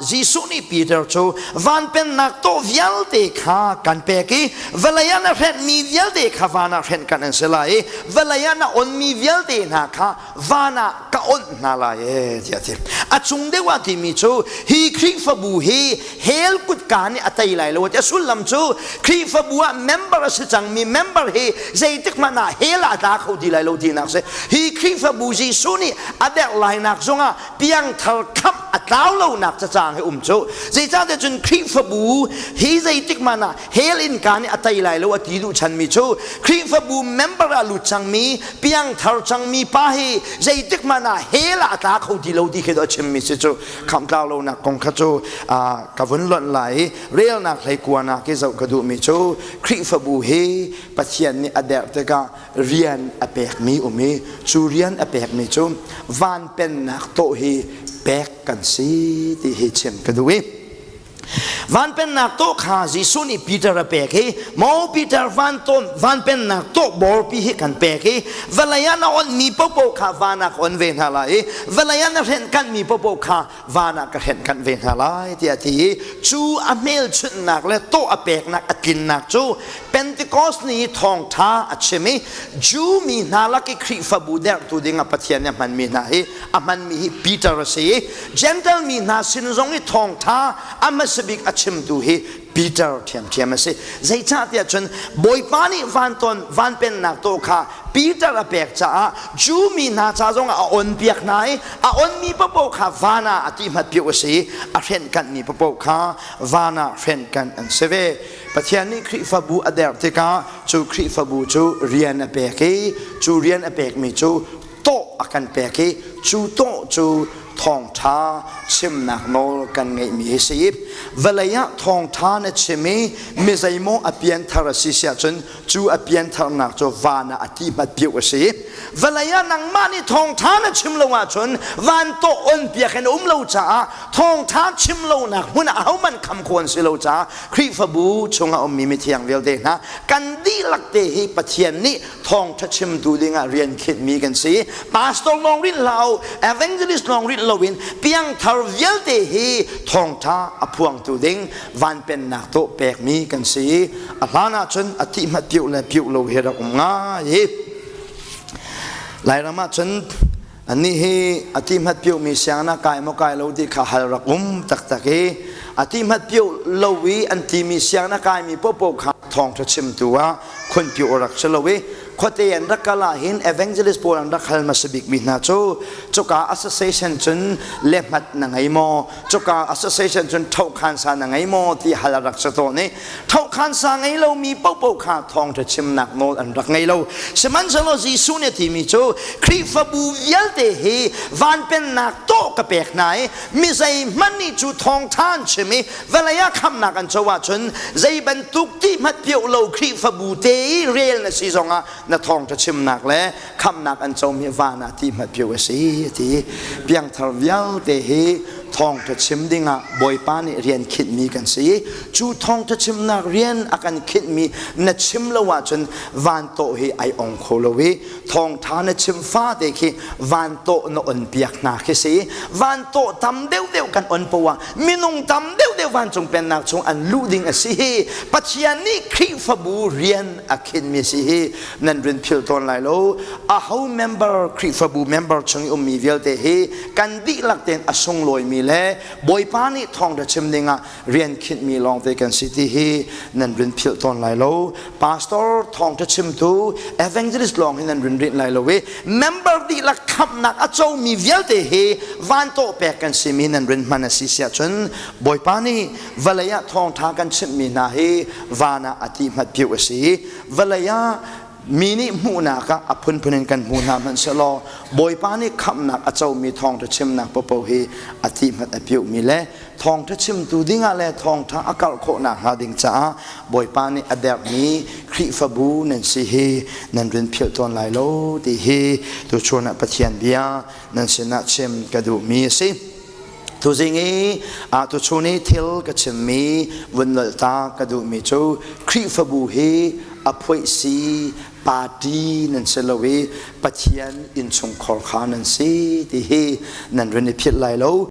Jesuh nih Peter cu van pennak tawh vialte kha kan pek i vawlei ah na hrenhmi vialte kha van ah hrenh kan an si lai i vawlei ah na onmi vialte hna kha van ah ka onh hna lai e tiah a ti. A cung deuh ah timi cu hi Khrihfabu hi hell kutka nih a tei lai lo ti a sullam cu Khrihfabu ah member a si cangmi member hi zeitik hmanh ah hell ah a tla kho ti lai lo tinak si. Hi Khrihfabu Jesuh nih a derh lainak zongah piangthar khamh a tlau lonak cacang hi um cu zeicahtiah cun Khrihfabu hi zeitik hmanh ah hell innka nih a tei lai lo a ti duh chanmi cu Khrihfabu member ah lut cangmi piangthar cangmi pa hi zeitik hmanh ah hell ah a tla kho ti lo ti khi a chimmi si cu khamh tlau lonak kong kha cu ka vun lonh lai i relnak hlei kuanak i zoh ka duhmi cu Khrihfabu hi Pathian nih a derh tikah rian a pekmi um i cu rian a pekmi cu van pennak tawh hi pek kan si ti hi chim ka duh i van pennak tawh kha Jesuh nih Peter a pek i maw Peter van ton van pennak tawh bawlpi hi kan pek i vawlei ah na onmi popo kha van ah ka on ve hna lai i vawlei ah na hrenhkanhmi popo kha van ah ka hrenhkanh ve hna lai tiah a ti i cu a hmelchunhnak le tawh a peknak a tlinnak cu Pentecost ni thawngṭha a chim i Jew mi hna lak i Khrihfabu derhtu ding ah Pathian nih a hmanmi hna hi a hmanmi hi Peter a si i Gentle mi hna sin zong i thawngṭha a hmasa bik a chimtu hi Peter ṭhiamṭhiam a si. Zeicahtiah cun Bawipa nih van ton van pennak tawh kha Peter a pek caah Jew mi hna ca zongah a onpiak hna i a onmi paohpaoh kha van ah a ti hmatpiak a si i a hrenhkanhmi paohpaoh kha van ah hrenhkanh an si ve. Pathian nih Khrihfabu a derh tikah cu Khrihfabu cu rian a pek i cu rian a pekmi cu tawh a kan pek i cu tawh cu thawngṭha chimnak nawl kan ngeihmi hi si i vawlei ah thawngṭha na chim i mi zeimaw a pianthar a si siah cun cu a piantharnak cu van ah a ti hmat piuh a si vawlei ah nangmah nih thawngṭha na chim lo ahcun van tawh on piak in um lo caah thawngṭha chim lonak hmun ah ahohmanh kham khawh an si lo caah Khrihfabu chungah ummi mithiang vialte hna kan dihlak te hi Pathian nih thawngṭha chimtu dingah rian khinhmi kan si. Pastor lawng rinh hlah u, evangelist lawng rinh loin piangthar vialte hi thawngṭha a phuangtu ding van pennak tawh pekmi kan si. A hlan ahcun a thih hmat piuh le piuh lo hi rak um ngai hi. Lairam ahcun Annih hi a ti hmat piuhmi sianginn ah kai maw kai lo ti kha hal rak um taktak i a ti hmat piuh lo i an timi sianginn a kaimi paohpaoh kha thawngṭha chimtu ah khun piuh rak si lo i khuate an rak kal ah hin evangelist pawl an rak hal hmasa bikmi hna cu cuka association cun lehmat na ngei maw cuka association cun ṭhohkhansa na ngei maw ti hal a rak si tawn i ṭhohkhansa ngei lomi paohpaoh kha thawngṭha chimnak nawl an rak ngei lo sihmanhsehlaw Jesuh nih a timi cu Khrihfabu vialte hi van pennak tawh ka pek hna i mi zeihmanh nih cu thawngṭha an chim i vawlei ah khamnak an co ahcun zei bantuk ti hmanh piuh lo Khrihfabu te i rel na si zongah na thawngṭha chimnak le khamnak an comi van ah ti hmat piu a si a ti piangthar vialte hi thawngṭha chim dingah Bawipa nih rian khinhmi kan si cu thawngṭha chimnak rian a kan khinhmi na chim lo ahcun van tawh hi ai ong kho lo i thawngṭha na chim fate khi van tawh na on piak hna khi si van tawh tam deuhdeuh kan on poah minung tam deuhdeuh vancung pennak chung an luh ding a si hi Pathian nih Khrihfabu rian a khinhmi si hi nan rin philh tawn lai lo aho member Khrihfabu member chung i ummi vialte hi kan dihlak tein a sunglawimi le Bawipa nih thawngṭha chim dingah rian khinhmi lawngte kan si ti hi nan rin philh tawn lai lo pastor thawngṭha chimtu evangelist lawng hi nan rin rinh lai lo i member dihlak khamhnak a comi vialte hi van tawh pek kan simi nan rin hman a si siah cun Bawipa nih vawlei ah thawngṭha kan chimhmi hna hi van ah a ti hmat piuh a si vawlei ah mi nih hmuhnak ah a phunphun in kan hmu hna hmanhsehlaw Bawipa nih khamhnak a comi thawngṭha chimnak paohpaoh hi a ti hmat a piuhmi le thawngṭha chimtu dingah le thawngṭha a karh khawhnak hnga ding caah Bawipa nih a derhmi Khrihfabu nan si hi nan rin philh tawn lai lo ti hi tuchun ah Pathian bia nan sinah chim ka duhmi a si. Tuzing i tuchun i thil ka chimmi vun nolh ta ka duhmi cu Khrihfabu hi a phuaihsi party nan si lo i Pathian innchungkhar kha nan si ti hi nan run i philh lai lo.